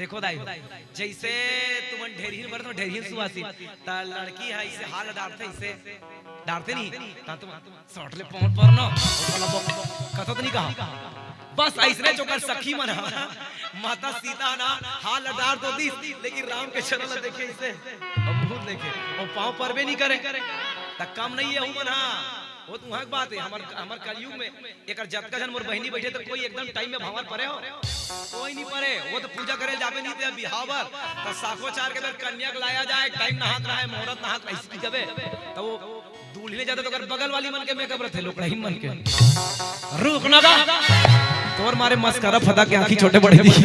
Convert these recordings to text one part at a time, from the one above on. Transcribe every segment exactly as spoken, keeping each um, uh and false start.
देखो दाई, जइसे तुमन ढेरहिन बर तो ढेरहिन सुवासी, त लड़की ह इसे हाल डारथे, इसे डारथे नहीं, त तुम सट ले पहुंच पर न, कथो तो नहीं कहा। बस अइसने चोकर सखी मन ह, माता सीता ना हाल डार तो दिस, लेकिन राम के चरण ल देखे इसे, अब मुंह देखे, वो पांव परबे नहीं करे, त कम नहीं है हूं मन ह। वो तो वहां के बात है, हमर, हमर कलयुग में एकर जतका झन मोर बहिनी बइठे, त कोई एकदम टाइम में भांवर परे हो? कोई नहीं परे। वो तो पूजा करे जाबे नहीं दे बिहाव बर, त साखोचार के बेर कन्या के लाया जाए, टाइम नहात रहा है, मुहूर्त नहात रहा, इसकी कबे, त वो दूल्ही ले जाते त ओकर बगल वाली मन के मेकअप रथे, लोकड़ाइन मन के। रुक ना गा, तोर मारे मस्करा फदा के आंखी छोटे बड़े दिखी।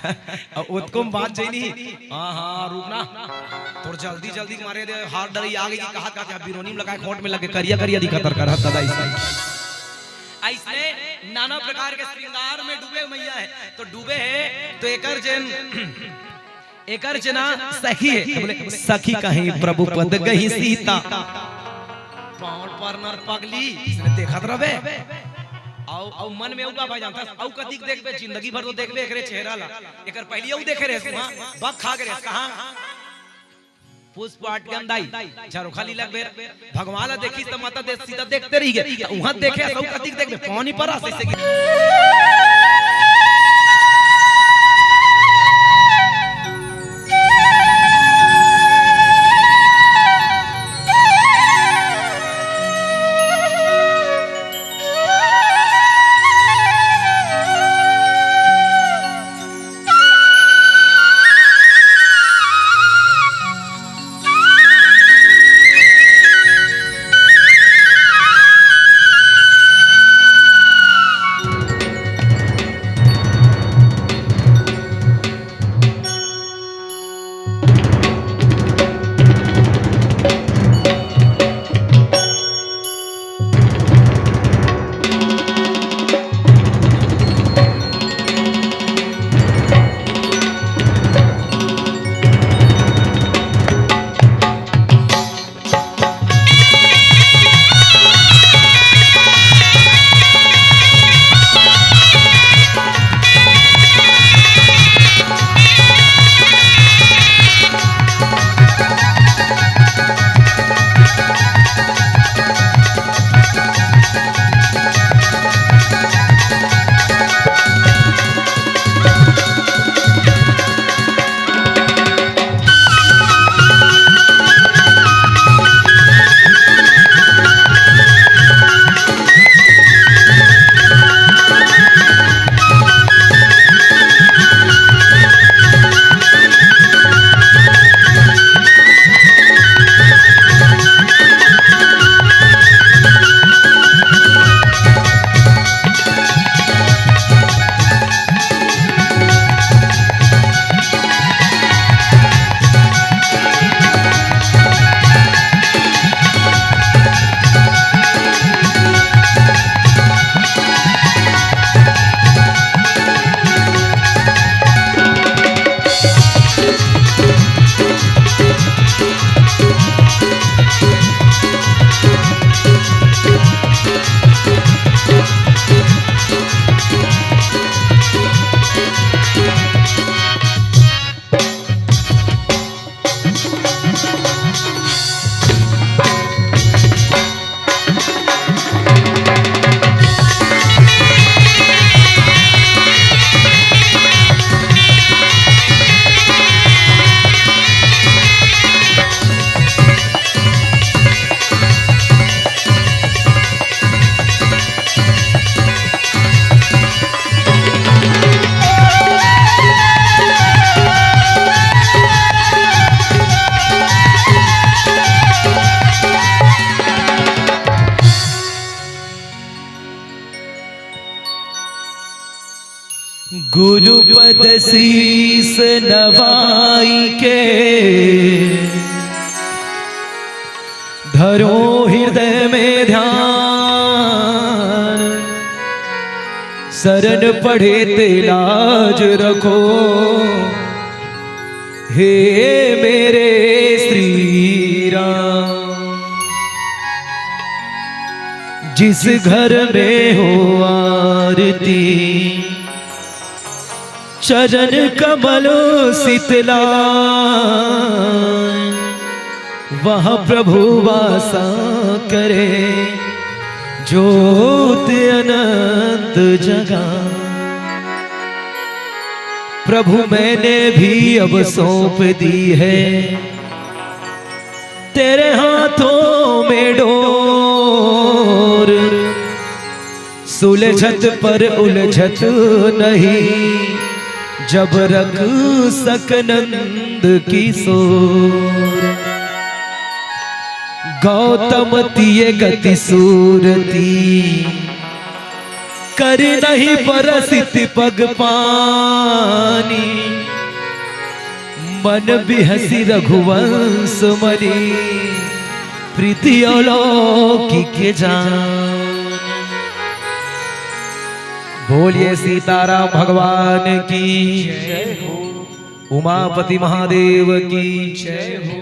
अब ओतको म बात जाई नहीं। हाँ, हाँ, रुक ना। तोर जल्दी, जल्दी मारे दे, हाथ डरी आ गई कि कहा, कहा, बिरोनी में लगाए, खोट में लगे, करिया, करिया दिखा तर कर, हद दादा, इसने। अइसने नाना प्रकार के श्रृंगार में डूबे मैया है, तो डूबे है, तो एकर जेन, एकर जेना सखी है, तो बोले, "सखी कहीं प्रभु पद गही सीता।" पांव पर नर पगली, इसने देखत रहे। अउ, अउ मन में अउ का भाई जानता, अउ कतिक देखबे, जिंदगी भर तो देखबे एकरे चेहरा ला। एकर पहली अउ देखे रहे, हाँ, बक खा के रहे, कहाँ? पुष्प आठ के अंदाई, झरोखा लीला के बेर, भगवान ला देखी त माता दे, सीता देखते रही गए। त उहाँ देखे, अउ कतिक देखबे, पानी पर आस, ऐसे कि गुरुपद शीस नवाई के, धरो हृदय में ध्यान, शरण पड़े ते लाज रखो, हे मेरे श्री राम। जिस घर में हो आरती, चरण कमल शीतला, वहाँ प्रभु वासा करे, ज्योत अनंत जगा। प्रभु मैंने भी अब सौंप दी है तेरे हाथों में डोर, सुलझत पर उलझत नहीं, जब रख सक नंद किशोर। गौतम तिय गति सूरती, करि नहीं परसित पग पानी। मन बिहसि रघुवंश मनि, प्रीति अलौकिक जान। बोलिए सीताराम भगवान की, जय हो। उमापति महादेव की, जय हो।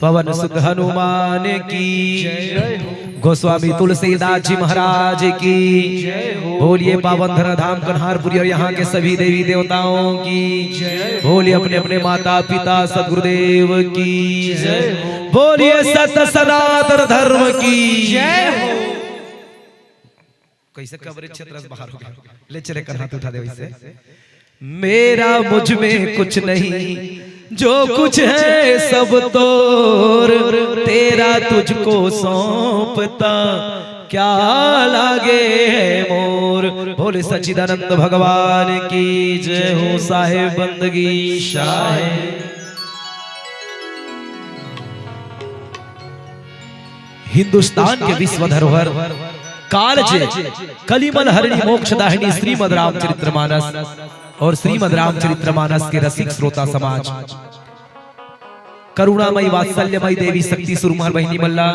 पवन सुत हनुमान की, जय हो। गोस्वामी तुलसीदास जी महाराज की, जय हो। बोलिए पावन धरा धाम कन्हारपुरी और यहाँ के सभी देवी देवताओं की, जय हो। बोलिए अपने अपने माता पिता सदगुरुदेव की, जय हो। बोलिए सत सनातन धर्म की, जय हो। कैसे कवरेज क्षेत्र से बाहर हो गया? ले चले, कर हाथ उठा दे वैसे। मेरा मुझ में कुछ नहीं, जो कुछ है सब तोर, तेरा तुझको सौंपता क्या लागे है मोर। बोले सच्चिदानंद भगवान की जय हो, साहेब बंदगी शाह। हिंदुस्तान के विश्व धरोहर कालजे, कलिमल हरिणी मोक्ष दाहिनी श्रीमद रामचरित्र मानस और श्रीमद रामचरित्र मानस के रसिक श्रोता समाज, करुणामयी वात्सल्यमयी देवी शक्ति सुरमहर बहिनी मल्ला,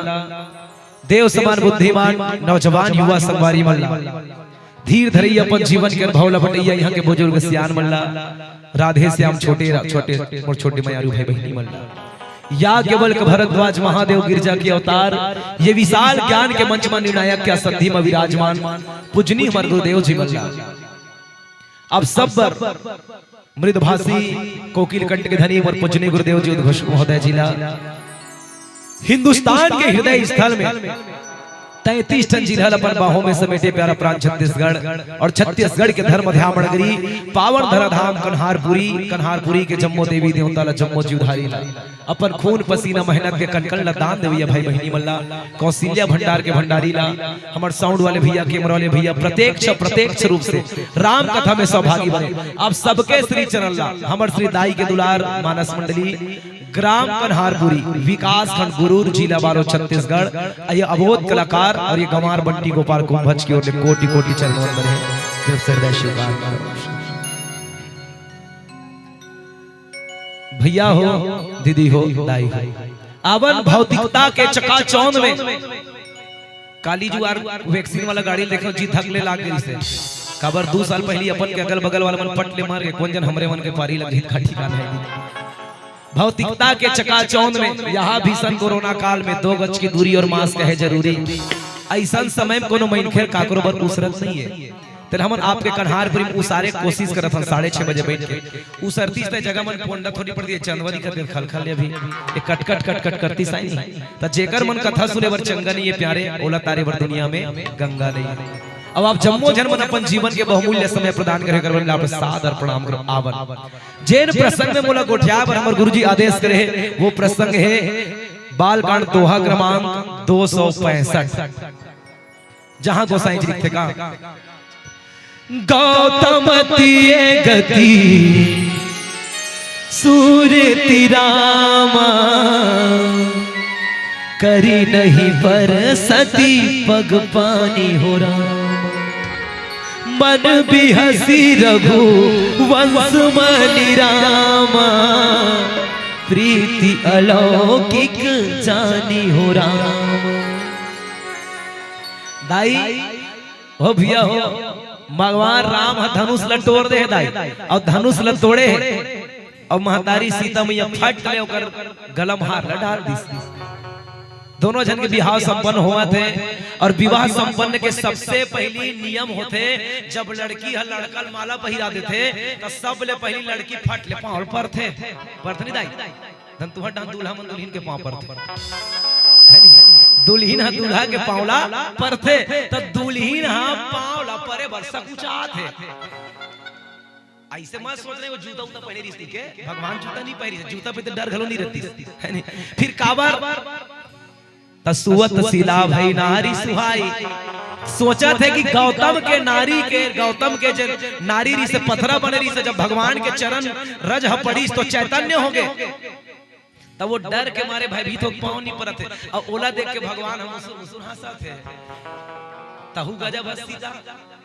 देव समान बुद्धिमान नौजवान युवा संगवारी मल्ला, धीर धरई अपन जीवन के अनुभव ल बटइया यहाँ के बुजुर्ग सियान मल्ला, राधे श्याम छोटे रा-, छोटे मोर छोटे मयारू भाई बहिनी मल्ला, याज्ञवल्क्य भरद्वाज महादेव गिरजा के अवतार, ये विशाल ज्ञान के मंच म निर्णायक के असंधि म विराजमान पूजनीय हमर गुरुदेव जी मल्ला। आप सब बर मृदभाषी कोकिल कंठ के धनी हमर पूजनीय गुरुदेव जी उद्घोष महोदय जी ला हिंदुस्तान के हृदय स्थल में तैंतीस ठन जिला ल अपन बाहों में समेटे प्यारा प्रांत छत्तीसगढ़ और छत्तीसगढ़ के धर्म ध्यान नगरी पावन धरा धाम कन्हारपुरी, कन्हारपुरी के जम्मो देवी देवता ला, जम्मो जीवधारी ला अपन खून पसीना मेहनत के कनकन ला दान देवइया भाई बहिनी मल्ला, कौशल्या भंडार के भंडारी ला, हमर साउंड वाले भैया, कैमरा वाले भैया, प्रत्यक्ष अप्रत्यक्ष रूप से राम कथा में सहभागी बने। आप सबके श्री चरण ला हमर श्री दाई के दुलार मानस मंडली, ग्राम कन्हारपुरी, विकास खंड गुरूर, जिला बारो, छत्तीसगढ़। ये अबोध कलाकार और ये गंवार बंटी गोपाल कुंभज की ओर ले कोटि कोटि चरण वंदन है। जब से हृदय स्वीकार करो। भैया हो, दीदी हो, दाई हो, आवन भौतिकता के चकाचौंध में काली जुआर वैक्सीन वाला गाड़ी देखो जी धक ले लाग गई से। काबर दू साल पहली अपन के अगल बगल वाला मन पट ले मार के कोन जन हमरे मन के पारी लग गई, का ठिकाना है। भौतिकता के चकाचौंध में यहाँ भीषण कोरोना काल में दो गज की दूरी और मास्क है जरूरी। ऐसन समय में कोनो मनखे काकरो बर उसरत नहीं है। तेला हमन आपके कन्हारपुरी में उसारे कोशिश करत हन साढ़े छह बजे बैठ के। उसरती से जगह मन पोंडा थोड़ी पड़ दिए, चंदवा दिखत हे खलखल ले अभी। ये कट कट कट कट करती साई नहीं। त जेकर मन कथा सुने बर चंगा नहीं है प्यारे, ओला तारे बर दुनिया में गंगा नहीं। अब आप जम्मो झन मन अपन जीवन के बहुमूल्य समय प्रदान करे कर आप सादर प्रणाम करो। आवन जेन प्रसंग में मोला गोठिया बर हमर गुरुजी आदेश करे हे, वो प्रसंग है बालकांड दोहा क्रमांक दो सौ पैंसठ। जहां गोसाई जी लिखते का, गौतम तिय गति सूरति रामा, करि नहीं परसति पग पानी हो रामा। मन बिहसि रघु वंश मनि रामा, प्रीति अलौकिक जानी हो रामा। दाई, हो भैया हो, भगवान राम ह धनुष ल टोर दे हे दाई, अउ धनुष ल तोड़े हे, अउ महतारी सीता मैया फट ले ओकर गला म हार ल डाल दिस। दोनों झन के बिहाव संपन्न होवत हे, और विवाह संपन्न के सबसे पहिली नियम होथे, जब लड़की ह लड़का ल माला पहिरा देथे, त सबले पहिली लड़की फट ले पाँव ल परथे। परथे नहीं दाई? धन तुहर डहन दूल्हा मन दुल्हिन के पाँव परथे। है नहीं? दुल्हिन ह दूल्हा के पाँव ला परथे, त दुल्हिन ह पाँव ला परे बर सकुचात हे। अइसे मत सोच रहे वो जूता उता पहिरे रिहिस के, भगवान जूता नहीं पहिरे, जूता पे तो डर घलो नहीं रहती, है नहीं? फिर काबर? त सुवत सिला भई नारी सुहाई। सोचत हे कि गौतम के नारी के, गौतम के जे नारी रिहिस हे, पथरा बने रिहिस हे, जब भगवान के चरण रज ह पड़िस तो चैतन्य हो गे। त वो डर के मारे भयभीत हो पाँव नहीं परत हे। अउ ओला देख के भगवान ह मुसुर मुसुर हंसत हे। तहू गजब हंसी का।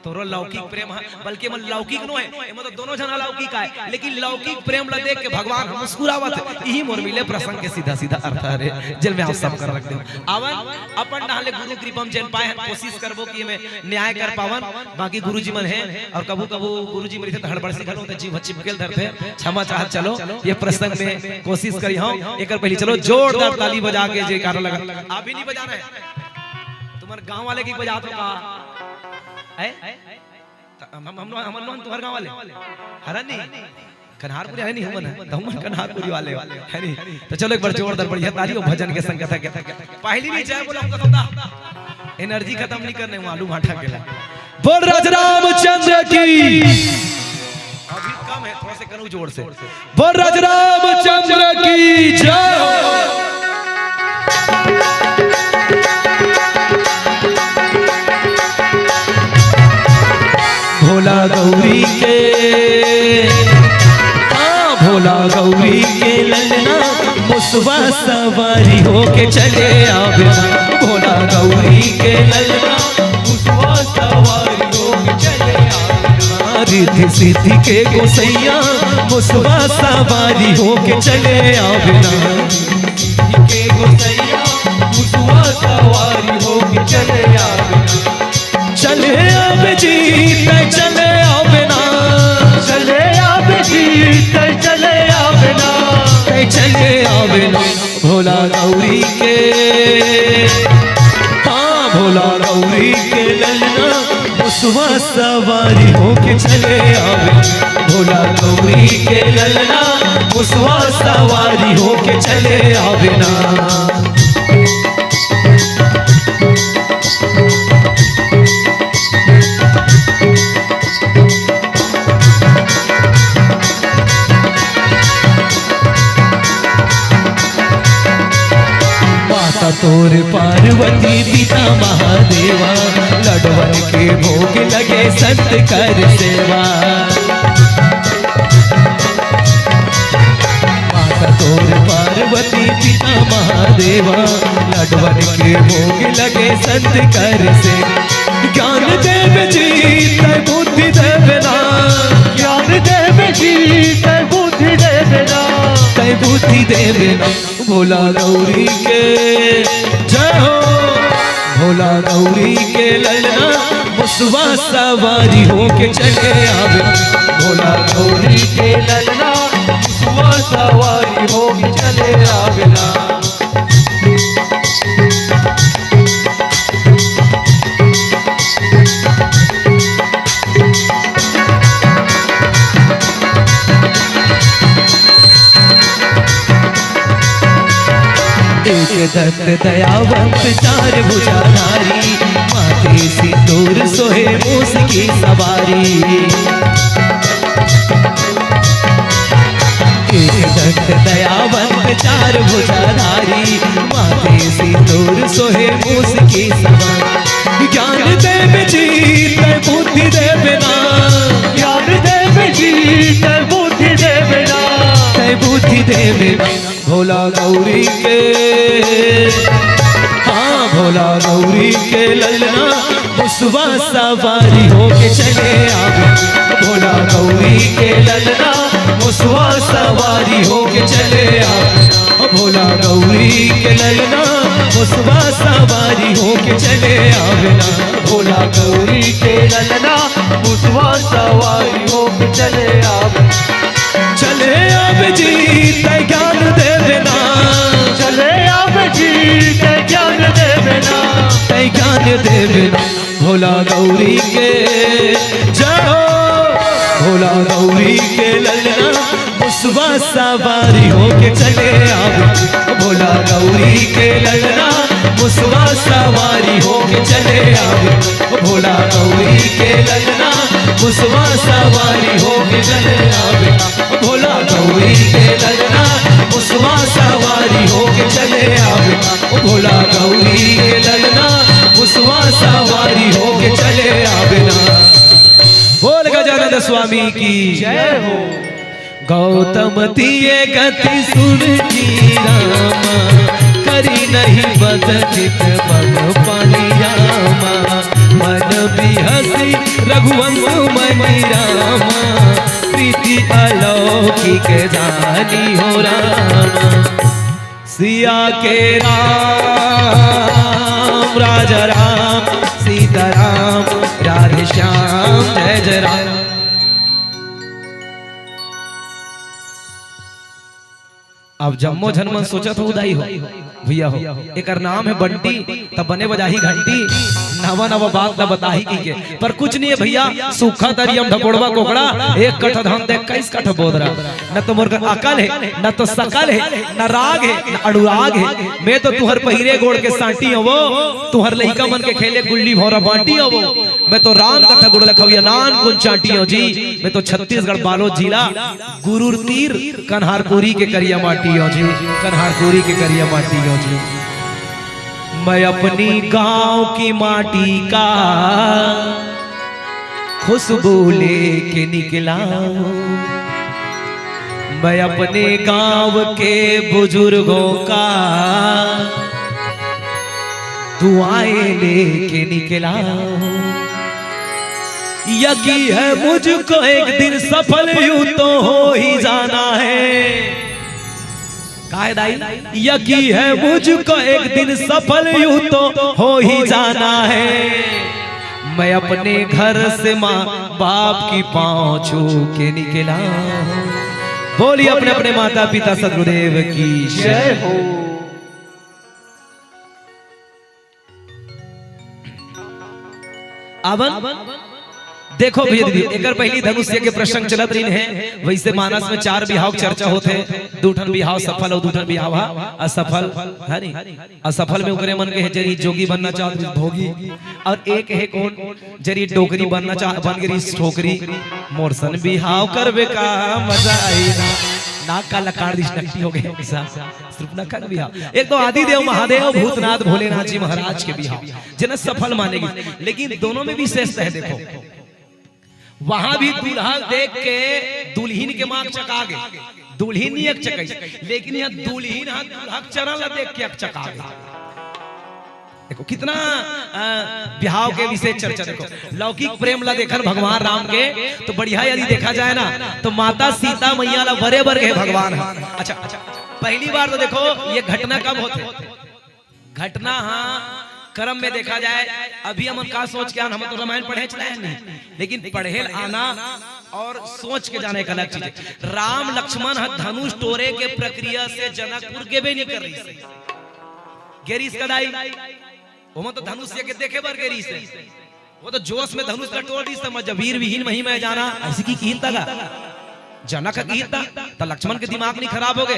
तोरो लौकिक प्रेम ह, बल्कि एमन लौकिक नो हे, एमन तो दोनों झन अलौकिक आय, लेकिन लौकिक प्रेम ला देख के भगवान ह मुस्कुरावत हे। इही मोर मिले प्रसंग के सीधा सीधा अर्थ हरे, जेल में आप सब कर रख देव। आवन, अपन डहन ले गुरु कृपा म जेन पाए हन, कोशिश करबो कि एमे न्याय कर पावन। बाकी गुरुजी मन हे, और कभू कभू गुरुजी मन रहिथे त हड़बड़सी घलो त जीव ह चिपकेल धरथे, क्षमा चाहत चलो, ये प्रसंग में कोशिश करी हूँ। एकर पहली चलो जोरदार ताली बजा के जयकारा लगा। अभी नहीं बजाना है, तुम्हारे गांव वाले की बजात हो का? है? त हम, हम, हम, हम, हम तुम्हारे गांव वाले? हरा नहीं? कन्हारपुरी है नहीं हमन, त हमन कन्हारपुरी वाले, है नहीं? त चलो एक बार जोरदार बढ़िया ताली हो भजन के संग कथा के। पहली नहीं जय बोला हमका तो दा। एनर्जी खत्म नहीं करने वालू भाटा के ला। बोल राज रामचंद्र की। अभी कम है, थोड़ा से करूँ जोर से। बोल राज रामचंद्र की जय हो। भोला गौरी के, हाँ, भोला गौरी के ललना मुसवा सवारी होके चले आवे। भोला गौरी के ललना मुसवा सवारी होके चले आवे। रिद्धि सिद्धि के गोसैया मुसवा सवारी होके चले आवे ना। के गोसैया मुसवा सवारी होके चले आवे ना। चले आवे जी, तै चले आवे ना। चले आवे जी, तै चले आवे ना। तै चले आवे ना। भोला गौरी के, हाँ, भोला गौरी के ललना मुसवा सवारी होके चले आवे। भोला गौरी के ललना मुसवा सवारी होके चले आवे ना। माता तोर पार्वती पिता महादेवा, लडवन के भोग लगे संत कर सेवा। माता तोर पार्वती पिता महादेवा, लडवन के भोग लगे संत कर से। ज्ञान देव जी तै बुद्धि देवे ना। ज्ञान देव जी तै बुद्धि देवे ना। तै बुद्धि देवे ना। भोला गौरी के जय हो। भोला गौरी के ललना मुसवा सवारी होके चले आवे। भोला गौरी के ललना मुसवा सवारी होके चले आवे ना। एक दंत दयावंत चार भुजाधारी, माथे सिंदूर सोहे मूस की सवारी। एक दंत दयावंत चार भुजाधारी, माथे सिंदूर सोहे मूस की सवारी। ज्ञान देव जी तै बुद्धि देवे ना। ज्ञान देव जी तै बुद्धि देवे ना। तै बुद्धि देवे ना। भोला गौरी के, हाँ, भोला गौरी के ललना मुसवा सवारी होके चले आवे। भोला गौरी के ललना मुसवा सवारी होके चले आवे। भोला गौरी के ललना मुसवा सवारी होके चले आवे ना। भोला गौरी के ललना मुसवा सवारी होके चले आवे। चले आवे जी तै ज्ञान देवे ना। चले आवे जी तै ज्ञान देवे ना। भोला गौरी के जय हो, भोला गौरी के ललना, मुसवा सवारी होके चले आवे। भोला गौरी के ललना, मुसवा सवारी होके चले आवे। भोला गौरी के ललना, मुसवा सवारी होके चले आवे। भोला गौरी के ललना, मुसवा सवारी होके चले आवे। भोला गौरी के ललना, मुसवा सवारी होके चले आवे ना। बोल गजानन स्वामी की जय हो। गौतम तिये गति सुन की रामा, करी नहीं बदचित बन पानी रामा। मन बिहसी रघुवंश मनि रामा, प्रीति अलौकिक जानी हो रामा। सिया के राम, राजा राम, सीता राम, राधे श्याम, जय जय राम। अब जम्मो झन मन सोचत हो उदाई हो, भैया हो, एकर नाम है बंटी, तब बने बजाही घंटी, नवा नवा बात न बताही की के। पर कुछ नहीं है भैया, सूखा तरियम ढकोड़वा कोकड़ा, एक कट्ठा धान दे इक्कीस कट्ठा बोदरा। न तो मोर कर अकल है, न तो सकल है, न राग है, न अनुराग है। मैं तो तुहर पहिरे गोड़ के सांटी हो वो, तुहर लइका मन के खेले गुल्ली भौरा बांटी हो वो। मैं तो राम कथा गुड़ लखविया नान कुन चांटी हो जी। मैं तो छत्तीसगढ़ बालोद जिला गुरूर तीर कन्हारपुरी के करिया माटी हो जी, कन्हारपुरी के करिया माटी हो जी। मैं अपनी गांव की माटी का खुशबू लेके निकला हूँ। मैं अपने गांव के बुजुर्गों का दुआएं लेके निकला हूँ। यकी है मुझको एक दिन सफल यूं तो हो ही जाना है। काय दाई? यकी है मुझको एक दिन सफल यूं तो हो ही जाना है। मैं अपने घर से माँ बाप की पाँव छू के निकला हूँ। बोलिए अपने अपने माता पिता सदगुरुदेव की जय हो। आवन। देखो भैया दीदी, एकर पहली धनुष यज्ञ के प्रसंग चलत रहिन हे। वैसे मानस में चार बिहाव के चर्चा होत हे, दू ठन बिहाव सफल अउ दू ठन बिहाव हा असफल, है नी? असफल में ओकरे मन के हे, जरी जोगी बनना चाहत रहिस भोगी, अउ एक हे कोन, जरी डोकरी बनना चाह, बन गे रहिस ठोकरी। मोर सन बिहाव करबे का मजा आई ना, नाक काला काट दिस, नकटी हो गे हमेशा। सिर्फ नखन बिहाव। एक तो आदिदेव महादेव भूतनाथ भोलेनाथ जी महाराज के बिहाव, जेन सफल माने गिस। लेकिन दोनों में विशेषता है, देखो, वहां भी दूल्हा देख के दुल्हिन के मां अकचका गे, दुल्हिन नहीं अकचकाइस, लेकिन यहाँ दुल्हिन हा दूल्हा के चरण ला देख के अकचका गे। देखो कितना, अ, बिहाव के विशेष चर्चा। देखो, लौकिक प्रेम ला देखन भगवान राम के, तो बढ़िया यदि देखा जाए ना, तो माता सीता मैया ला बरे बर गे भगवान हा। अच्छा, पहली बार तो देखो, ये घटना कब होथे? घटना हा क्रम में देखा जाए, अभी हमन का सोच के आन, हमन तो रामायण पढ़े चला हे नहीं, लेकिन पढ़े आना और सोच के जाना एक अलग चीज है। राम लक्ष्मण हा धनुष टोरे के प्रक्रिया से जनकपुर गेबे नहीं कर रहिस। गे रहिस का दाई, ओमन तो धनुष यज्ञ देखे बर गे रहिस हे। वो तो जोश में धनुष ला टोर दिस, त मैं जब वीर विहीन मही मैं जाना, ऐसे की किहिस ता गा? जनक हा किहिस ता, त लक्ष्मण के दिमाग नहीं खराब हो गे?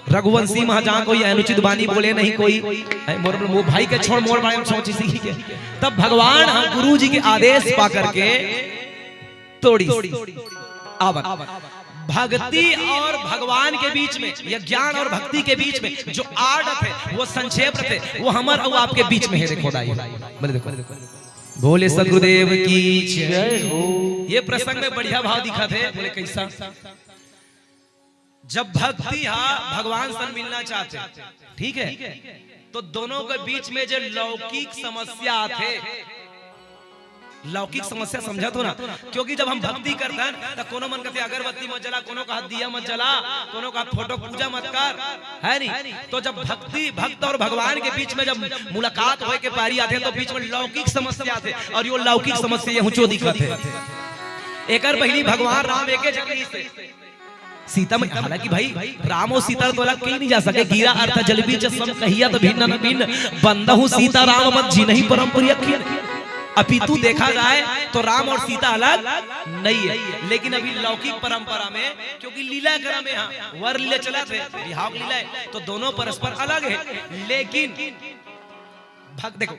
रघुवंशी महा जहाँ कोई अनुचित बानी बोले नहीं कोई, ऐ मोर, मोर भाई के छोड़, मोर बारे में सोचिस के। तब भगवान हा गुरु जी के आदेश पा करके तोड़िस। आवन। भक्ति और भगवान के बीच में, या ज्ञान और भक्ति के बीच में जो आड़ रथे, वो संक्षेप रथे, वो हमर अउ आपके बीच में हे। देखो दाई, बोले देखो, बोले सदगुरुदेव की जय हो। ये प्रसंग में बढ़िया भाव दिखथे। बोले कैसा? जब भक्ति हा भगवान से मिलना चाहथे, ठीक है, तो दोनों के बीच में जो लौकिक समस्या आथे, लौकिक समस्या समझत हो ना, क्योंकि जब हम भक्ति करथन, त कोनो मन कथे अगरबत्ती मत जला, कोनो कहा दिया मत जला, कोनो कहा फोटो पूजा मत कर, है नी? तो जब भक्ति, भक्त और भगवान के बीच में जब मुलाकात होए के पारी आथे, तो बीच में लौकिक समस्या आथे, और यो लौकिक समस्या ये हुचो दिखत हे। एकर पहली भगवान राम एके झकरी से सीता में, हालांकि भाई, राम अउ सीता तो अलग कहीं नहीं जा सके। गिरा अर्थ जल बीच सम कहिया तो भिन्न न भिन्न, बंदहु सीता राम पद जिनहि परम प्रिय खिन। अपितु देखा जाए तो राम और सीता अलग नहीं है, लेकिन अभी लौकिक परंपरा में, क्योंकि लीला क्रम है, यहाँ वर लीला चलत है, विहाव लीला है, तो दोनों परस्पर अलग है। लेकिन भग-, देखो,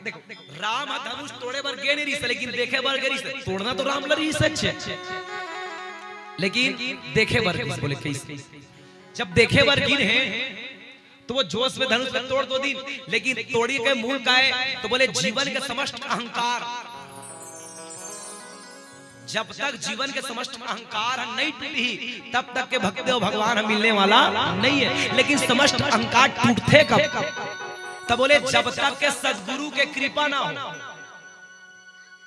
राम ह धनुष तोड़े बर गे नहीं रहिस, लेकिन देखे बर गे रहिस। तोड़ना तो राम ल रहिस, सच है, लेकिन देखे बर गे रहिस। बोले, "कइसे?" जब देखे बर गिन है, तो वो जोश में धनुष ल तोड़ तो दिन, लेकिन तोड़ी के मूल का है, तो बोले, "जीवन के समस्त अहंकार।" जब तक जीवन के समस्त अहंकार ह नहीं टूटही, तब तक के भक्ति अउ भगवान ह मिलने वाला नहीं है। लेकिन समस्त अहंकार टूटथे कब? तब बोले, जब तक के सदगुरु के कृपा ना हो,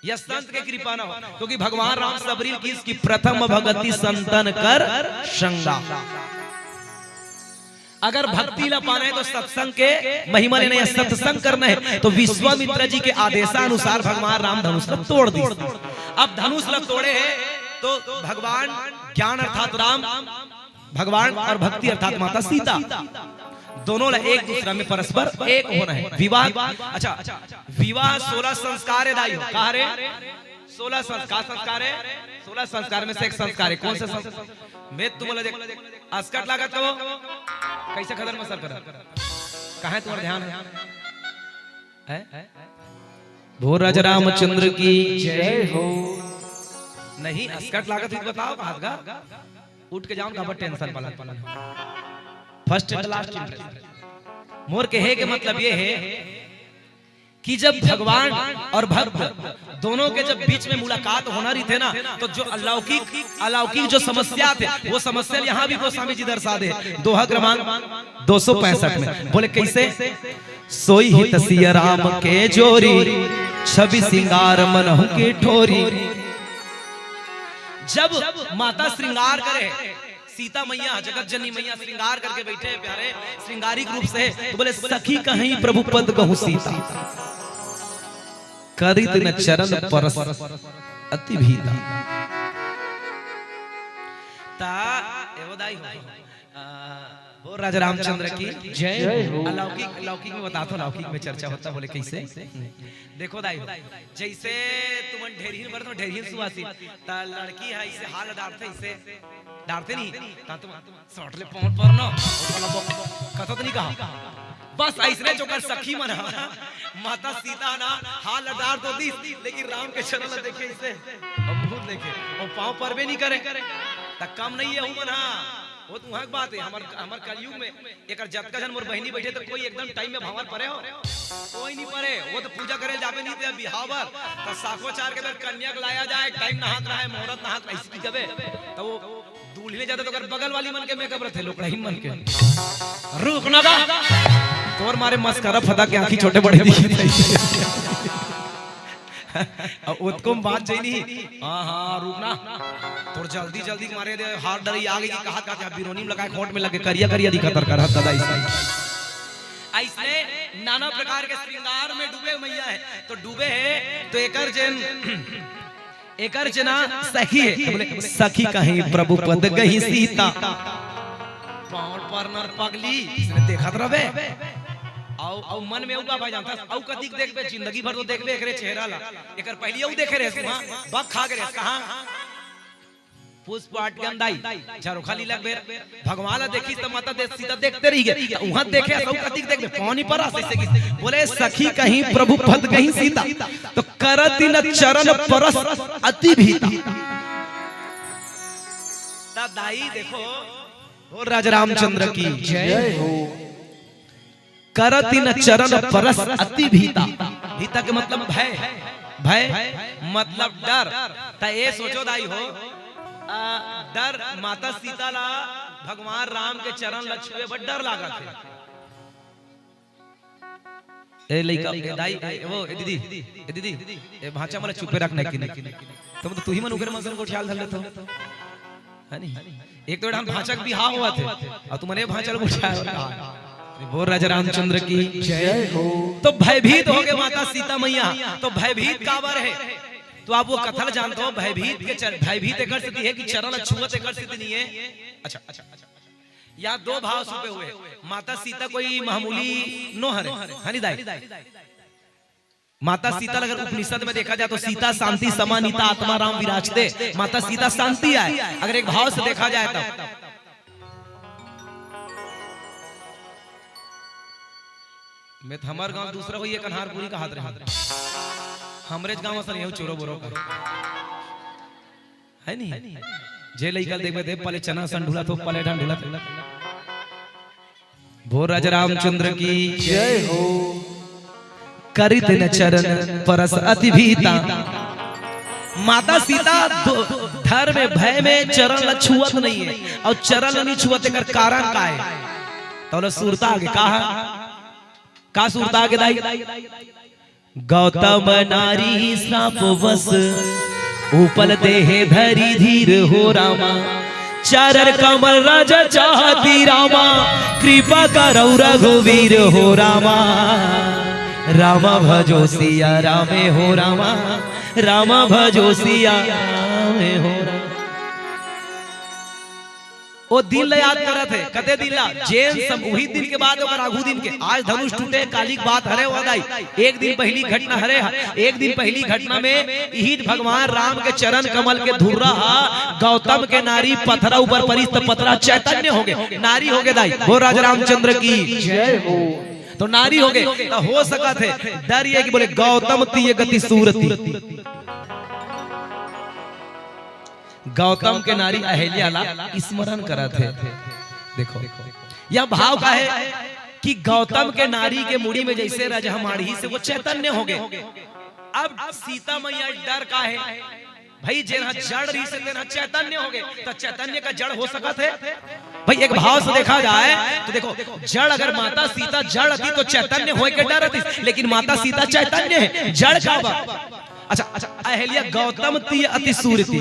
या संत के कृपा ना हो, क्योंकि भगवान राम सबरी ल किहिस कि "प्रथम भगति संतन कर संगा।" अगर भक्ति ला पाना है तो सत्संग के महिमा लेना है, सत्संग करना है, तो विश्वामित्र जी के आदेशानुसार भगवान राम धनुष ला तोड़ दिस। अब धनुष ला तोड़े है तो भगवान ज्ञान अर्थात राम, भगवान और भक्ति अर्थात माता सीता, दोनों ला एक दूसरा में परस्पर एक होना है। विवाह, अच्छा, विवाह सोलह संस्कार है दाई हो, कहा रे? सोलह संस्कार, संस्कार है, सोलह संस्कार में से एक संस्कार है। कौन से संस्कार? मैं तुमला देख, अस्कट लागत कहो, कैसे खदर मसर कर, कहाँ है तुम्हारा ध्यान है? हैं? भोर राजा रामचंद्र की जय हो। नहीं, अस्कट लागत ही तो बताओ, कहाँ का? उठ के जाओ, काबर टेंशन पालन पालन। First and last. मोर कहे के मतलब ये है कि जब भगवान और भक्त दोनों के जब बीच में मुलाकात होना रहिथे ना, तो जो अलौकिक, अलौकिक जो समस्या थे, वो समस्या यहाँ भी गोस्वामी जी दर्शा दे। दोहा क्रमांक दो सौ पैंसठ में बोले, कैसे? "सोई हित सिया राम के जोरी, छवि सिंगार मनहु के ठोरी।" जब माता श्रृंगार करे, सीता मैया, जगत जननी मैया श्रृंगार करके बैठे हैं प्यारे, श्रृंगारिक रूप से, तो बोले, "सखी कहीं प्रभु पद कहूँ सीता, करित न चरण परस अति भीता।" ता एवो दाई हो, आ, बोल राजा रामचंद्र की जय हो। अलौकिक, अलौकिक में बताथों, अलौकिक में चर्चा होता, बोले कैसे? देखो दाई हो, जैसे तुमन ढेरहीन बर तो ढेरहीन सुवासी, ता लड़की है इसे हाल डारथे, इसे डारथे नहीं, ता तुम सट ले पहुंच पर न, कथो तो नहीं कहा। बस ऐसने जो कर सखी मन ह, माता सीता ना हाल डार तो दिस, लेकिन राम के चरण ला देखे इसे, हम भूल देखे, वो पाँव परबे नहीं करे, त कम नहीं है हूँ मन ह। वो तो वहाँ की बात है, हमर, हमर कलयुग में एकर जतका झन मोर बहिनी बैठे, तो कोई एकदम टाइम में भांवर परे हो? कोई नहीं परे। वो तो पूजा करे जाबे नहीं थे बिहाव बर, तो साखोचार के बेर कन्या के लाया जाए, टाइम नहात रहा है, मुहूर्त नहात रहा, इसकी जबे, तो वो दूल्ही ले जाते तो ओकर बगल वाली मन के मेकअप रहते, लोकड़ही मन के। रुक ना गा, तोर मारे मस्करा फदा के आंखी छोटे बड़े दिखी। अब ओतको में बात जाई नहीं। हाँ, हाँ, रुक ना। तोर जल्दी, जल्दी के मारे दे, हार डरी आ गई कि कहा, कहा, बिरोनी में लगाए, खोट में लगे, करिया, करिया दिखा तर कर, हद दादा इसे। ऐसने नाना प्रकार के श्रृंगार में डूबे मैया है, तो डूबे है, तो एकर जेन, एकर जेना सखी है, तो बोले, "सखी कहीं प्रभु पद गही सीता।" पाँव पर नर पगली, इसने देखत रहबे। अउ, अउ मन में अउ का भाई जानता, अउ कतिक देखबे, जिंदगी भर तो देखबे एकरे चेहरा ला। एकर पहली अउ देखे रहे, हाँ, बक खा के रहे, कहाँ? पुष्प आठ के अंदाई, झरोखा ली लगबे, भगवान ला देखी त माता दे-, सीता देखते रही गए। त उहाँ देखे, अउ कतिक देखबे, पानी पर आस ऐसे की। बोले, "सखी कहीं प्रभु पद गही सीता, तो करति न चरण परस अति भीता।" त दाई देखो, बोल राजा रामचंद्र की जय हो। करति न चरण परस अति भीता। भीता के मतलब भय, भय मतलब डर। त ए सोचो दाई हो, आ, डर माता सीता ला भगवान राम के चरण ला छुए बर डर लागत है। ए लइका, ए दाई, ए वो, ए दीदी, ए दीदी, ए भांचा मन ला चुपे रखना कि नहीं? तुम तो, तुही मन उकर मन सन गोठियाल धर लेथो। है नहीं? एक तो एडहान भांचा के बिहाव होवत हे, अउ तुमन ए भांचा ल गोठियाए बर कहा। बोल राजा रामचंद्र की जय हो। तो भयभीत हो गए माता सीता मैया, तो भयभीत काबर है? तो आप वो कथा ल जानत हो, भयभीत के चर-, भयभीत एकर सेती हे कि चरण ल छुवत एकर सेती नहीं हे। अच्छा, अच्छा, अच्छा। यहाँ दो भाव छुपे हुए हैं। माता सीता कोई मामूली नो हरे, हनी दाई। माता सीता ल अगर उपनिषद में देखा जाए तो सीता शांति समानीता आत्मा राम विराजते, माता सीता शांति आय, अगर एक भाव से देखा जाए तब। मैं तो हमार गांव दूसरा होई, ये कन्हारपुरी का हाथ रहे। हमरे गांव असन यहू चोरो बोरो का है नहीं। जे लइका देखबे दे पले चना सन ढुलत हो, पले ढान ढुलत हो। बोल राजा रामचंद्र की जय हो। करित न चरण परस अति भीता। माता सीता दो-, डर में, भय में चरण ल छुअत नहीं है, और चरण ल नहीं छुअत, एकर कारण का है? तो बोले, सुरता आगे का है? का सुरता आगे दाई? गौतम नारी श्राप वश, उपल देहे धरी धीर हो रामा। चरण कमल राजा चाहती रामा, कृपा करौ रघुवीर हो रामा। रामा भजो सिया रामे हो रामा, रामा भजो सिया रामे हो रामा। ओ दिन ल याद करत हे, कते दिन ला? जेन सम-, उही दिन के बाद ओकर आघू दिन के। आज धनुष टूटे, काली के बात हरे ओ दाई। एक दिन पहिली घटना हरे, एक दिन पहिली घटना में इही भगवान राम के चरण कमल के धुर्रा हा गौतम के नारी पथरा ऊपर परिस त पथरा चैतन्य होगे, नारी होगे दाई। बोल राजा रामचंद्र की जय हो। तो नारी होगे, त हो सकत हे, डर ये कि बोले गौतम तिय गति सूरती। गौतम के नारी अहिल्या ला स्मरण करत हे। देखो, यह भाव का है कि गौतम के नारी के मुड़ी में जैसे रजहमाड़ही से वो चैतन्य होगे। अब सीता मैया डर का है भाई, जेन ह जड़ रहिसे तेन ह चैतन्य होगे, तो चैतन्य का जड़ हो सकत हे? भाई, एक भाव से देखा जाए तो देखो, जड़ अगर माता सीता जड़ थी तो चैतन्य होए के डर थी, लेकिन माता सीता चैतन्य है, जड़ का बा? अच्छा, अच्छा, अहिल्या गौतम तिय अति सूरती।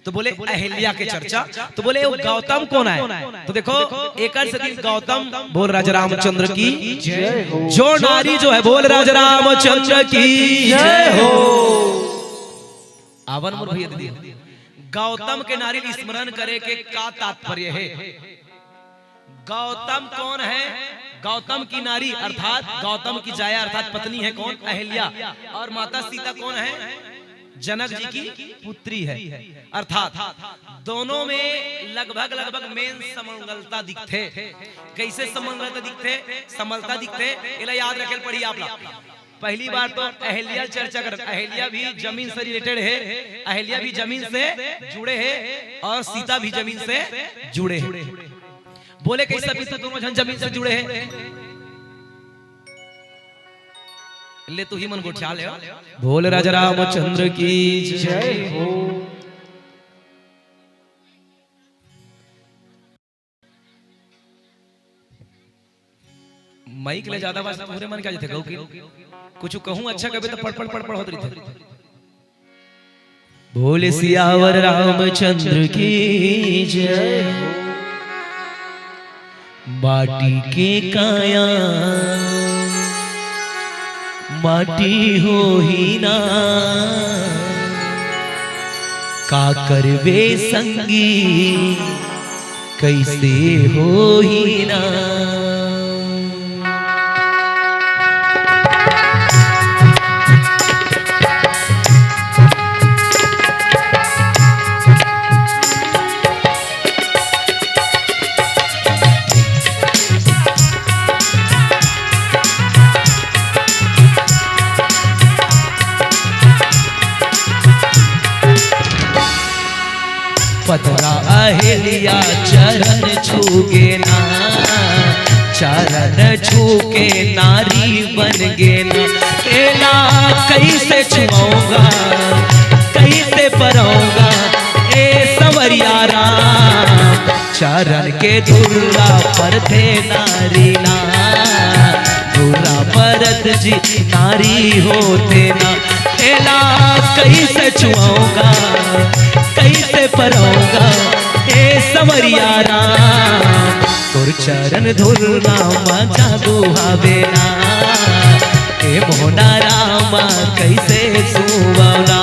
तो बोले अहिल्या के चर्चा, तो बोले वो गौतम कौन है? तो देखो, एकर सेती गौतम, बोल राजा रामचंद्र की जय हो। जो नारी जो है, बोल राजा रामचंद्र की जय हो। आवन मोर भैया दीदी, गौतम के नारी ल स्मरण करे के का तात्पर्य है? गौतम कौन है? गौतम की नारी अर्थात गौतम की जाया अर्थात पत्नी है कौन? अहिल्या। और माता सीता कौन है? जनक जी की पुत्री है। अर्थात दोनों में लगभग, लगभग मेन समंगलता दिखथे। कैसे समंगलता दिखथे? समलता दिखथे। एला याद रखे ल पड़ी आप ला। पहली बात तो अहिल्या चर्चा करत, अहिल्या भी जमीन से रिलेटेड है, अहिल्या भी जमीन से जुड़े है और सीता भी जमीन से जुड़े है। बोले कैसा भी तो दोनों जन जमीन से जुड़े हैं। ले तू ही मन गोठिया ले। बोल राजा रामचंद्र की जय हो। माइक ले ज्यादा आवाज पूरे मन क्या जथे गौ की कुछ कहूं अच्छा कबे तो पड़ पड़ पड़ पड़ होत रहिथे। बोले सियावर रामचंद्र की जय। माटी के काया माटी होही ना, का करबे संगी, कैसे होही ना। पथरा अहिल्या चरण छू गे ना, चरण छू के नारी बन गे ना। एला कैसे छुआऊंगा, कैसे परऊंगा, ए सवरिया राम। चरण के धुर्रा परथे नारी ना, धुर्रा परत जी नारी होथे ना। एला कैसे छुआऊंगा, कैसे परऊंगा, ए सवरिया राम। तोर चरण धुर्रा म जादू हवे ना, ए मोहना रामा, कइसे सुवना।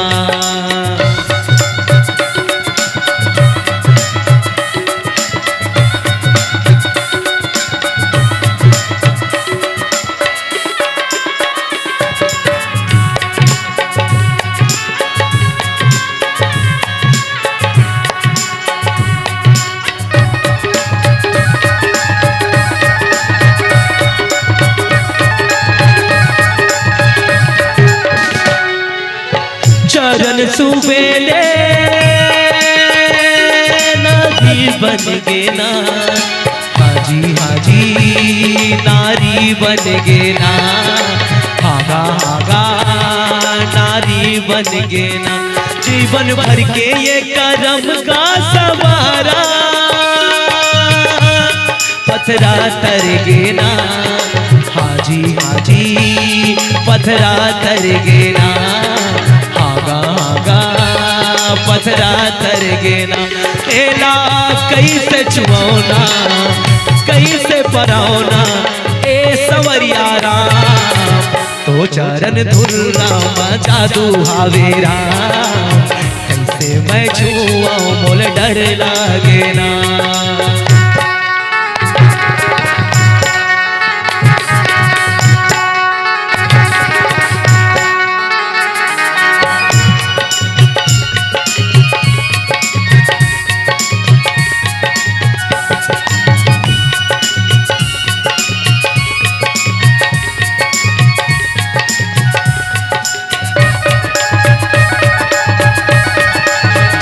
चरण सुबेले नारी बन गे ना, हाजी हाजी नारी बन गे ना, हागा हागा नारी बन गे ना। जीवन भर के ये करम का सवारा, पथरा तर गे ना, हाजी हाजी पथरा तर गे ना, हागा हागा पथरा तर गे ना। एला कइसे छुवना, कइसे परवना, ए सवरिया राम, तो चरण धुन राम जादू हावे राम। कइसे मैं छुवंव, मोला डर लागे ना।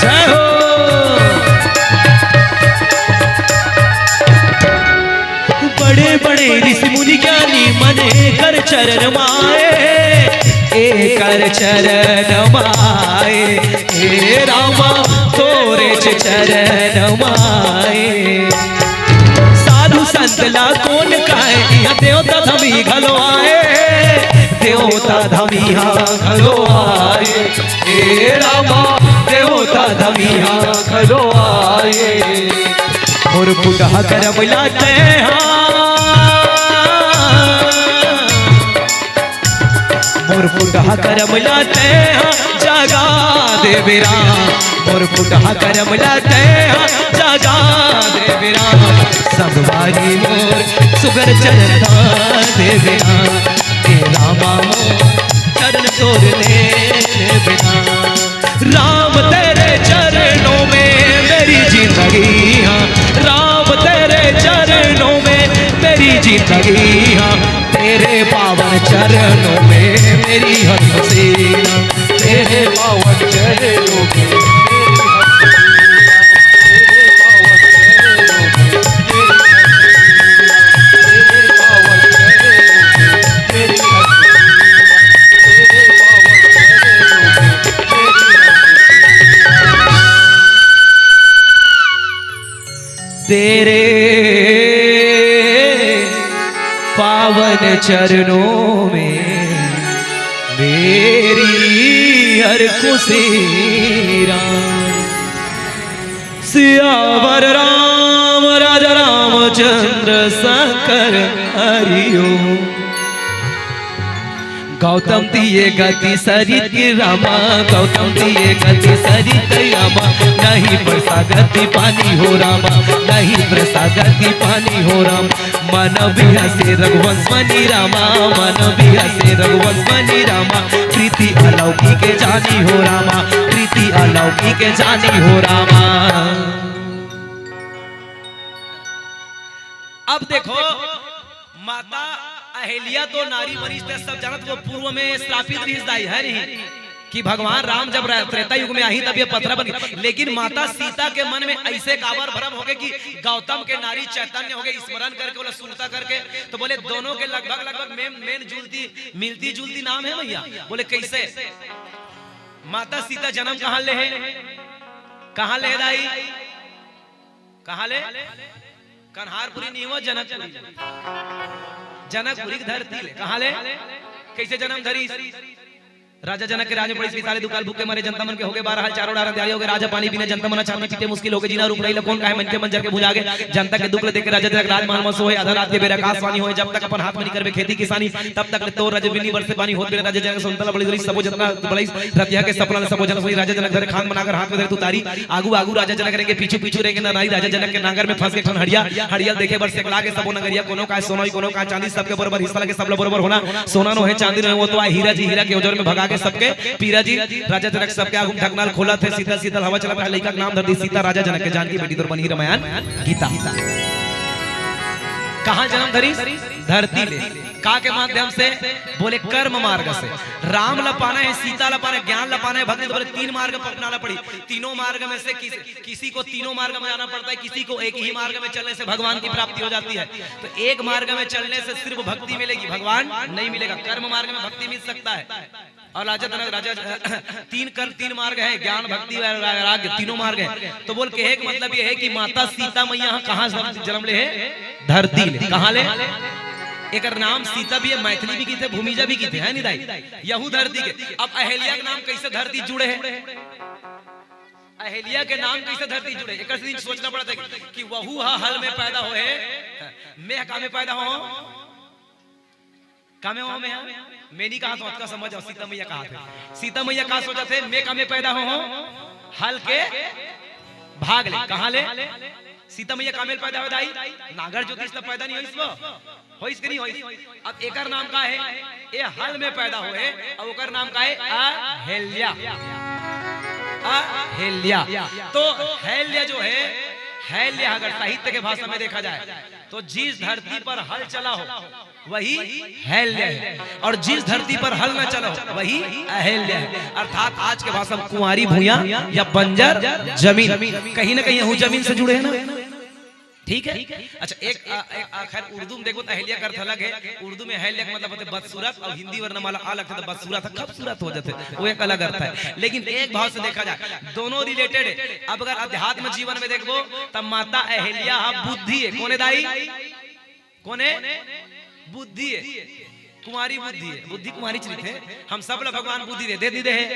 जय हो। बड़े बड़े ऋषि मुनि ज्ञानी मन एकर चरण माए, एकर चरण माए, हे रामा तोरेच चरण माए। साधु संत ला कोन कहय, इहाँ देवता धमी घलो आए, देवता धमी हा घलो आए, हे रामा देवता धमी हा घलो आए। मोर फुटहा करम ला तैं हा, मोर फुटहा करम ला तैं हा जगा देबे राम, मोर फुटहा करम ला तैं हा जगा देबे राम। संगवारी मोर सुघर चरण धर देबे राम, हे रामा मोर चरण तोर ले लेबे राम। राम तेरे चरणों में मेरी जिंदगी, हाँ, राम तेरे चरणों में मेरी जिंदगी, हाँ, तेरे पावन चरणों में मेरी हर खुशी, हाँ, तेरे पावन चरणों में मेरी हर खुशी, हाँ, तेरे पावन चरणों में मेरी हर खुशी, हाँ, तेरे पावन चरणों में मेरी हर खुशी, हाँ, तेरे पावन चरणों में तेरे पावन चरणों में मेरी हर खुशी राम। सियावर राम राजा रामचंद्र शंकर हरिओ। गौतम दिए गति सरित रामा, गौतम दिए गति सरित रामा, नहीं बरसा गति पानी हो रामा, नहीं बरसा गति पानी हो रामा। मन बिहसे रघुवंश मनी रामा, मन बिहसे रघुवंश मनी रामा, प्रीति अलौकिक जानी हो रामा, प्रीति अलौकिक जानी हो रामा। अब देखो, माता अहिल्या तो नारी बनिस, ते सब जानत, वो पूर्व में श्रापित रिहिस दाई, है नहीं? कि भगवान राम जब रा-, त्रेता युग में आही, तब ये पथरा बन गई। लेकिन माता सीता के मन में ऐसे काबर भरम हो गए कि गौतम के नारी चैतन्य हो गए, स्मरण करके, बोला सुरता करके, तो बोले दोनों के लगभग, लगभग मेन, मेन जुलती, मिलती जुलती नाम है भैया। बोले कैसे? माता सीता जन्म कहाँ ले है? कहाँ ले है दाई? कहाँ ले? कन्हारपुरी नहीं हुआ, जनकपुरी। जनकपुरी की धरती ले। कहाँ ले? कैसे जन्म धरी? राजा जनक के राज में पड़िस बिसाले दुकाल, भूख के मारे जनता मन के होगे बारह हाल, चारों डार अंधियारी होगे, राजा पानी पीने जनता मन छाती पीटे मुश्किल होगे, जीना रूप रही ला कोन काहे मन के मन जर के भुजा गे। जनता के दुख ले देख के राजा जनक राजमहल म सोहे, आधा रात के बेरा आकाशवाणी होए, जब तक अपन हाथ में नहीं करबे खेती किसानी, तब तक ले तोर राजा बिनी बरसे पानी। होत बेरा राजा जनक सुनता ला बड़ी बड़ी सबो जतना बड़ी रतिया के सपना ले सबो जन सोई। राजा जनक धरे खान बनाकर हाथ में धरे तुतारी, आगू आगू राजा जनक रेंगे, पीछू पीछू रेंगे नरनारी। राजा जनक के नांगर में फंस के ठन हड़िया, हड़िया ल देखे बर सेकला के सबो नंगरिया, कोनो काय सोना होई, कोनो काय चांदी, सबके बरोबर हिस्सा लगे, सब ल बरोबर होना। सोना नोहे चांदी नोहे, वो तो आय हीरा जी, हीरा के ओजर में भगा के सबके पीरा जी। राजा जनक सबके आगू में ढकना ल खोलत हे, शीतल शीतल हवा चलत हे, लइका के नाम धर दी सीता, राजा जनक के जानकी बेटी तोर बनही रामायण गीता। कहाँ जन्म धरी? धरती ले। का के माध्यम से? बोले कर्म मार्ग से। राम ला पाना हे, सीता ला पाना हे, ज्ञान ला पाना हे, भक्ति ला, बोले तीन मार्ग अपनाना पड़ी। तीनों मार्ग में से किस किसी को तीनों मार्ग में जाना पड़ता है, किसी को एक ही मार्ग में चलने से भगवान की प्राप्ति हो जाती है। तो एक मार्ग में चलने से सिर्फ भक्ति मिलेगी, भगवान नहीं मिलेगा। कर्म मार्ग में भक्ति मिल सकता है। और राजा जनक, राजा तीन कर्म, तीन मार्ग है, ज्ञान, भक्ति, वैराग्य, तीनों मार्ग है। तो बोल कहे के मतलब ये है कि माता सीता मैया ह कहाँ जन्म ले हे? धरती ले। कहाँ ले? एकर नाम सीता भी है, मैथिली भी किथे, भूमिजा भी किथे, है नी दाई? यहू धरती के। अब अहिल्या के नाम कैसे धरती जुड़े है? अहिल्या के नाम कैसे धरती जुड़े, एकर से सोचना पड़त हे कि वहू ह हल में पैदा होए, मैं का में पैदा हो, का में हो, मैं ह? मैं नहीं कहा तो अतका समझ आओ, सीता मैया कहा थे। सीता मैया का सोचत हे, मैं का में पैदा हो, हल के भाग ले। कहाँ ले? सीता मैया का में पैदा हो दाई? नागर ज्योतिष त पैदा नहीं होइस वो, होइस कि नहीं होइस? अब एकर नाम का है? ए हल में पैदा होए, अब ओकर नाम का है? अहिल्या। अहिल्या। तो हल्य जो है, हल्य अगर साहित्य के भाषा में देखा जाए तो जिस धरती पर हल चला हो वही हल्य है, और जिस धरती पर हल न चला हो वही अहल्य है। अर्थात आज के भाषा में कुंवारी भुइयां या बंजर जमीन, कहीं ना कहीं यहू जमीन से जुड़े हैं ना। ठीक है। अच्छा, एक, आ, एक, आ, खैर, उर्दू में देखो तो अहिल्या का अर्थ अलग है। उर्दू में अहिल्या का मतलब होते बदसूरत, और हिंदी वर्णमाला आ लगता तो बदसूरत है, खूबसूरत हो जाते, वो एक अलग अर्थ है। लेकिन एक भाव से देखा जाए, दोनों रिलेटेड है। अब अगर अध्यात्म जीवन में देखो, तब माता अहिल्या हा बुद्धि है। कोने दाई? कोने? बुद्धि है। कुंवारी बुद्धि है, बुद्धि कुंवारी चरित है। हम सब ला भगवान बुद्धि दे दे, नहीं दे है?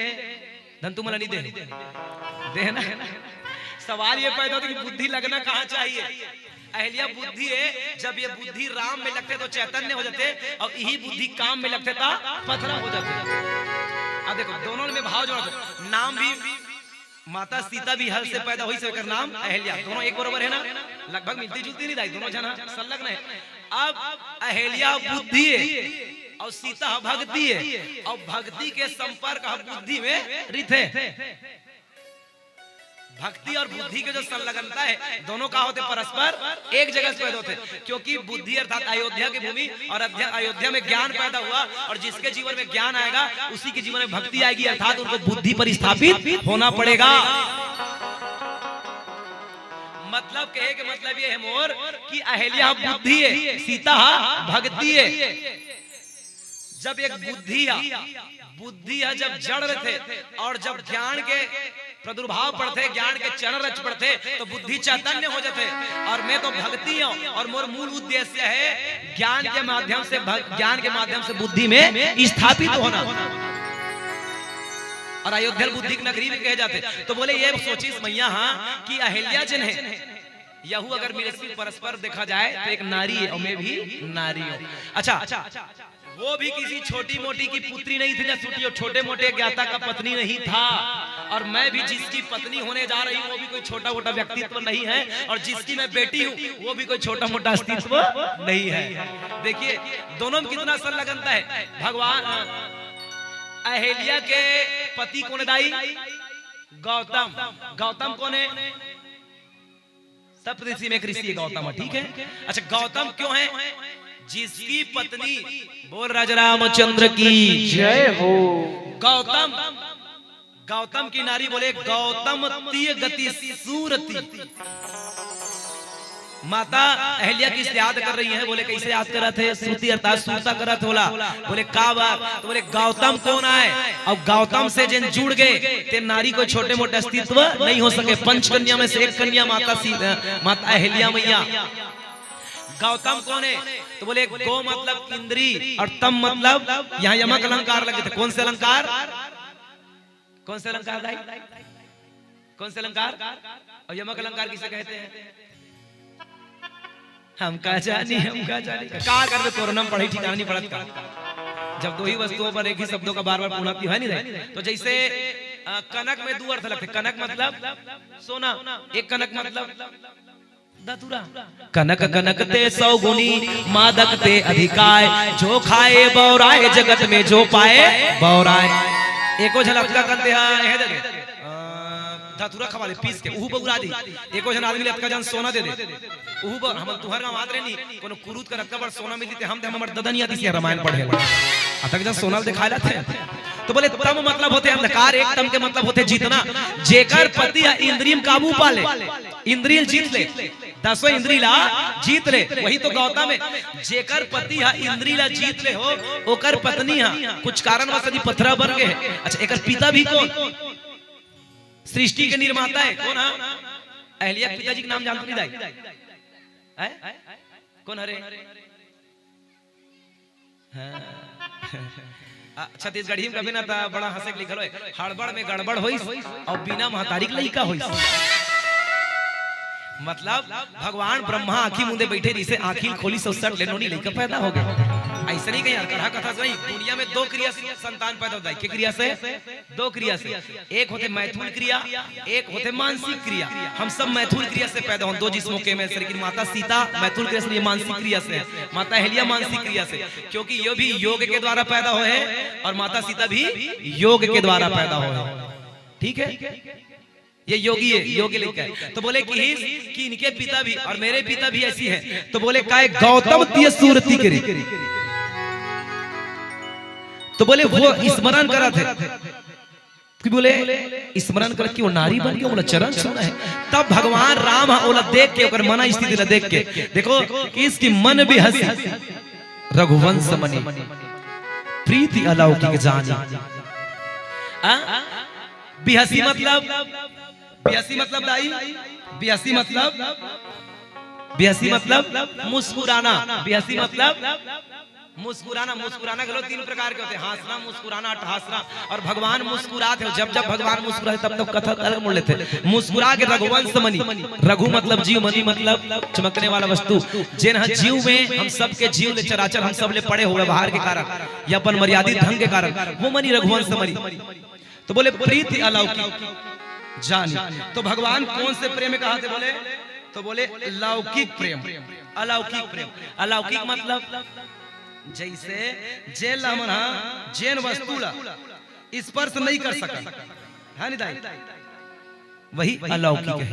धन तुमला नहीं दे है, दे है ना? सवाल ये पैदा होता कि बुद्धि लगना कहाँ चाहिए? अहिल्या बुद्धि है, जब ये बुद्धि राम में लगते तो चैतन्य हो जाते, और यही बुद्धि काम में लगते तो पथरा हो जाते। अब देखो, दोनों में भाव जोड़ा, नाम भी माता सीता भी हल से पैदा होइस, एकर नाम अहिल्या। दोनों एक बरोबर है ना, लगभग मिलती जुलती नहीं दाई, दोनों जना संलग्न है। अब अहिल्या बुद्धि है और सीता भक्ति है, और भक्ति के संपर्क ह बुद्धि में रिथे। भक्ति और बुद्धि के जो संलग्नता है, दोनों का होते परस्पर एक जगह से पैदा होते, क्योंकि बुद्धि अर्थात अयोध्या की भूमि, और अध्या-, अयोध्या में ज्ञान पैदा हुआ, और जिसके जीवन में ज्ञान आएगा उसी के जीवन में भक्ति आएगी, अर्थात उनको बुद्धि पर स्थापित होना पड़ेगा। मतलब कहे के मतलब ये है मोर कि अहिल्या बुद्धि है, सीता हा भक्ति है। जब एक बुद्धि हा, बुद्धि हा जब जड़ रथे और जब ज्ञान के प्रादुर्भाव पड़थे, ज्ञान के चरण रच पड़थे, तो बुद्धि चैतन्य हो जाथे। और मैं तो भक्ति हूँ और मोर मूल उद्देश्य है ज्ञान के माध्यम से भग-, ज्ञान के माध्यम से बुद्धि में स्थापित होना। और अयोध्या बुद्धि की नगरी भी कहे जाते। तो बोले, ये सोचिस मैया हाँ कि अहिल्या जिन है, यहू अगर मेरे से परस्पर देखा जाए तो एक नारी है और मैं भी नारी हूँ। अच्छा, वो भी किसी छोटी मोटी की पुत्री नहीं थी ना, छुट्टी हो, छोटे मोटे ज्ञाता का पत्नी नहीं था। और मैं भी जिसकी पत्नी होने जा रही हूँ, वो भी कोई छोटा मोटा व्यक्तित्व नहीं है, और जिसकी मैं बेटी हूँ, वो भी कोई छोटा मोटा अस्तित्व नहीं है। देखिए, दोनों में कितना संलग्नता है। भगवान अहिल्या के पति कौन दाई? गौतम। गौतम कौन है? सप्तऋषि में एक ऋषि है गौतम, ठीक है। अच्छा, गौतम क्यों है? जिसकी पत्नी, बोल राजा रामचंद्र की जय हो। गौतम, गौतम की नारी बोले, गौतम तीय गति सूरति। माता अहिल्या किस याद कर रही है? बोले, कैसे याद करत है? सूरति अर्थात सूरता करत होला। बोले, का बात? तो बोले, गौतम कौन आए? और गौतम से जिन जुड़ गए, ते नारी को छोटे मोटे अस्तित्व नहीं हो सके। पंचकन्या में से एक कन्या माता सी-, अ, माता अहिल्या मैया। गौतम कौन है? तो बोले, गो मतलब इंद्री और तम मतलब, यहाँ यमक अलंकार लगे थे। कौन से अलंकार? कौन से अलंकार दाई? कौन से अलंकार? और यमक अलंकार किसे कहते हैं? हम का जानी, हम का जानी। का करबे, कोरोना में पढ़ई ठिकाना नहीं पड़त का? जब दो ही वस्तुओं पर एक ही शब्दों का बार-बार पुनः है नहीं रहे। तो जैसे, अ, कनक में दो अर्थ लगते। कनक मतलब सोना, एक कनक मतलब धतूरा। कनक कनक ते सौ गुनी, मादक ते अधिकाय। जो खाए बौराए, जगत में जो पाए बौराए। एको झन अतका कन ते हा, एहे दे दे। अ, धतूरा खवा ले, पीस के, उहू बौरा दी। एको झन आदमी ले अतका झन सोना दे दे। उहू बर, हमन तुंहर गाँव आत रहे नी, कोनो कुरूत कर अतका बड़ सोना मिलती ते हम ते हमर ददनिया दिस रामायण पढ़े ला। अतक झन सोना ल दिखाए ला थे। तो बोले, तम मतलब होथे अंधकार, एक तम के मतलब होथे जीतना। जेकर पति ह इंद्रिय म काबू पा ले, इंद्रिय ल जीत ले, दसों इंद्री ला जीत ले, वही तो गौतम है। जेकर पति ह इंद्री ला जीत ले हो, ओकर पत्नी ह कुछ कारणवश यदि पथरा बन गे हे। अच्छा, एकर पिता भी कौन? सृष्टि के निर्माता है कौन? हाँ, अहलिया के पिताजी के नाम जानत नहीं दाई? हैं? कौन हरे? हाँ। आ, छत्तीसगढ़ी में कभी ना था, बड़ा हंसे के लिखल होय, हड़बड़ में गड़बड़ होइस और बिना महतारी के लइका होइस। मतलब भगवान ब्रह्मा आंखी मूंदे बैठे रहिसे, आंखी खोलिस और सट ले नोनी लइका पैदा हो गे। ऐसा नहीं कहीं यार, कथा कथा से नहीं, दुनिया में दो क्रिया से संतान पैदा होता है। के क्रिया से? दो क्रिया से। एक होथे मैथुन क्रिया, एक होथे मानसिक क्रिया। हम सब मैथुन क्रिया से पैदा होन, दो जिस्मों के में से, लेकिन माता सीता मैथुन क्रिया से नहीं, मानसिक क्रिया से है। माता अहलिया मानसिक क्रिया से, क्योंकि ये भी योग के द्वारा पैदा होय है और माता सीता भी योग के द्वारा पैदा होय है। ठीक है, ये योगी है, योगी लइका है। तो बोले कि, कि इनके पिता भी और मेरे पिता भी ऐसी हैं। तो बोले, काय गौतम तिय सुरती करी। तो बोले, वो स्मरण करत हे। कि बोले, स्मरण करत कि वो नारी बन के ओला चरण छूना है। तब भगवान राम ह ओला देख के, ओकर मन स्थिति ला देख के, देखो, कि इसकी मन बिहसी रघुवंश मनी, प्रीति अलौकिक जानी। आ? बिहसी मतलब, बिहसी मतलब दाई, बिहसी मतलब, बिहसी मतलब मुस्कुराना, बिहसी मतलब मुस्कुराना। मुस्कुराना घलो तीन प्रकार के होथे, हाँसना, मुस्कुराना, अट्ठहासना। और भगवान मुस्कुरात हे, जब जब भगवान मुस्कुरात हे, तब तब कथा अलग मोड़ लेथे। मुस्कुरा के रघुवंश मनी, रघु मतलब जीव, मनी मतलब चमकने वाला वस्तु, जेन ह जीव में हम सबके जीव ले, चराचर हम सब ले पड़े हो व्यवहार के कारण या अपन मर्यादित ढंग के कारण, वो मनी रघुवंश मनी। तो बोले, प्रीति अलौकिक जानी। तो भगवान कौन से प्रेम में कहा थे बोले? तो बोले, लौकिक प्रेम, अलौकिक प्रेम। अलौकिक मतलब जैसे जेन ला हमन हा, जेन वस्तु ला स्पर्श नहीं कर सकत, है नी दाई? वही अलौकिक है।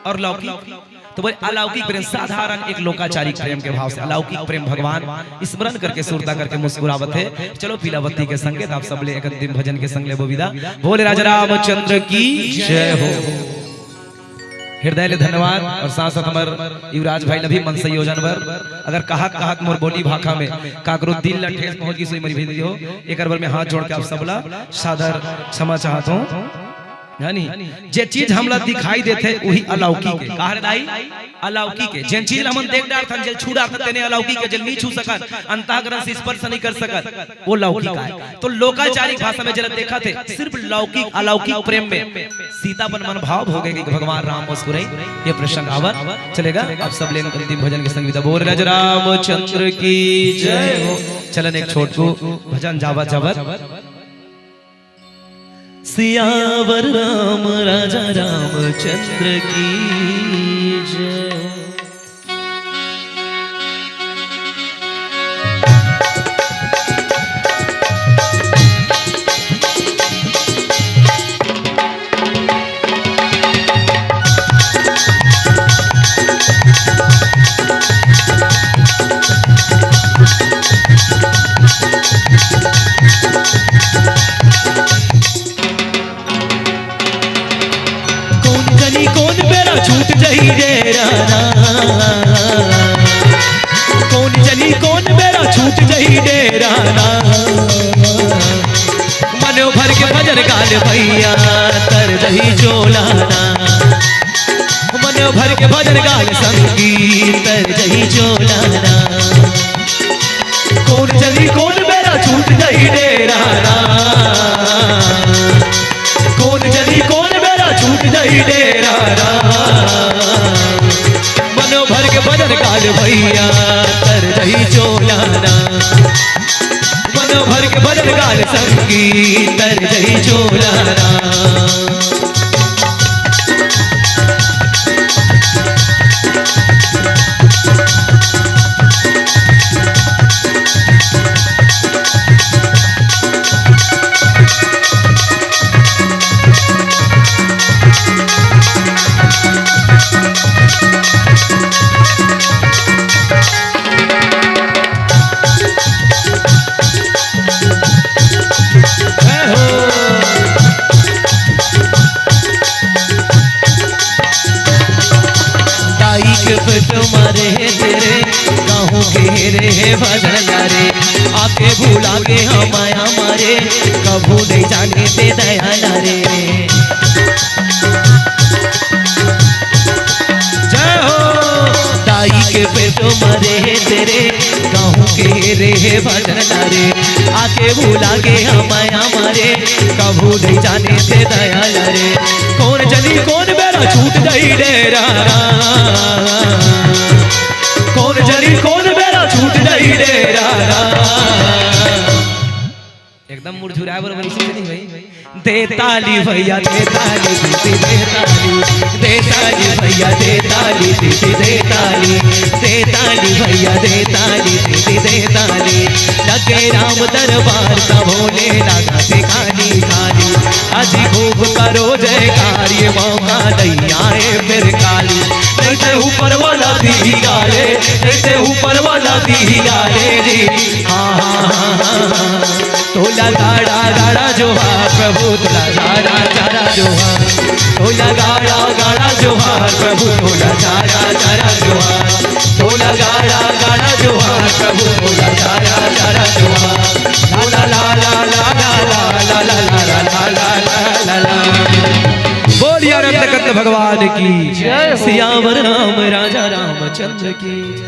और लौकिक, तो बोले, अलौकिक प्रेम, साधारण एक लोकाचारिक प्रेम के भाव से अलौकिक प्रेम भगवान स्मरण करके, सुरता करके मुस्कुरावत हे। चलो पीलावती के संगीत आप सब ले एक अंतिम भजन के संग लेबो विदा। बोले राजा रामचंद्र की जय हो। हृदय ले धन्यवाद और साथ साथ हमर युवराज भाई ला भी मन संयोजन बर, अगर कहत कहत मोर बोली भाखा में काकरो दिल ला ठेस पहुंच गिस होही, मरी भी हो, एकर बर मैं हाथ जोड़ के आप सबला सादर क्षमा चाहत हूँ। है नी? जे चीज हमला दिखाई देथे, वही अलौकिक है। का हरे दाई? अलौकिक है। जेन चीज ला हमन देख डारथन, जेल छू डारथन, तेने अलौकिक है। जेल नहीं छू सकत, अंतःकरण से स्पर्श नहीं कर सकत, वो लौकिक आय। तो लोकाचारिक भाषा में जेला देखथे, सिर्फ लौकिक, अलौकिक प्रेम में सीता अपन मन भाव हो गए कि भगवान राम मुस्कुराई। ये प्रसंग आवर चलेगा। आप सब लेन अंतिम भजन के संग विदा। बोल राजा रामचंद्र की जय हो। चलन एक छोट को भजन जावत जावत। सियावर राम राजा रामचंद्र की जय। कौन जनी कौन बेरा छूट जही डेरा ना, कौन जनी कौन बेरा छूट जही डेरा ना। मनो भर के भजन गाल भैया तर जही चोला ना, मन भर के भजन गाल संगीत जही चोलाना। कोन जनी कोन बेरा छूट जही डेराना। कोन जनी कोन बेरा छूट जही डेराना। मनो भर के भजन गाल भैया तर जही चोलाना। मनो भर के भजन गाल संगीत तर जही चोलाना। दाई के पेट मारे हे तेरे, कहूँ के रे हे भजन ला रे। आके भुला के हम माया मारे, कभू नहीं जाने ते दया ला रे। जय हो। दाई के पेट मारे हे तेरे, कहूँ के रे हे भजन ला रे। आके भुला के हम माया मारे, कभू नहीं जाने ते दया ला रे। कोन जनी कोन बेरा छूट जही डेराना। कोन जनी कोन बेरा छूट जही डेराना। एकदम मुरझुराए बरोबर इसी से नहीं भाई। दे ताली भैया, दे ताली, दीदी दे ताली। दे ताली भैया, दे ताली, दीदी दे ताली। दे ताली भैया, दे ताली, दीदी दे ताली। लगे राम दरबार त भोले लगा से खाली खाली। अजी खूब करो जयकार, ये मौका दैया हे फिर काली। नहीं ते ऊपर वाला दी गाले, नहीं ते ऊपर वाला दी गाले जी। हाँ, हाँ, हाँ, हाँ, हाँ। तोला गाड़ा गाड़ा जोहार प्रभु, तोला चारा चारा जोहार। तोला गाड़ा गाड़ा जोहार प्रभु, तोला चारा चारा जोहार। तोला गाड़ा गाड़ा जोहार प्रभु, तोला चारा चारा जोहार। ला ला ला ला। बोलिए अनंत कंत भगवान की जय। सियावर राम राजा रामचंद्र की।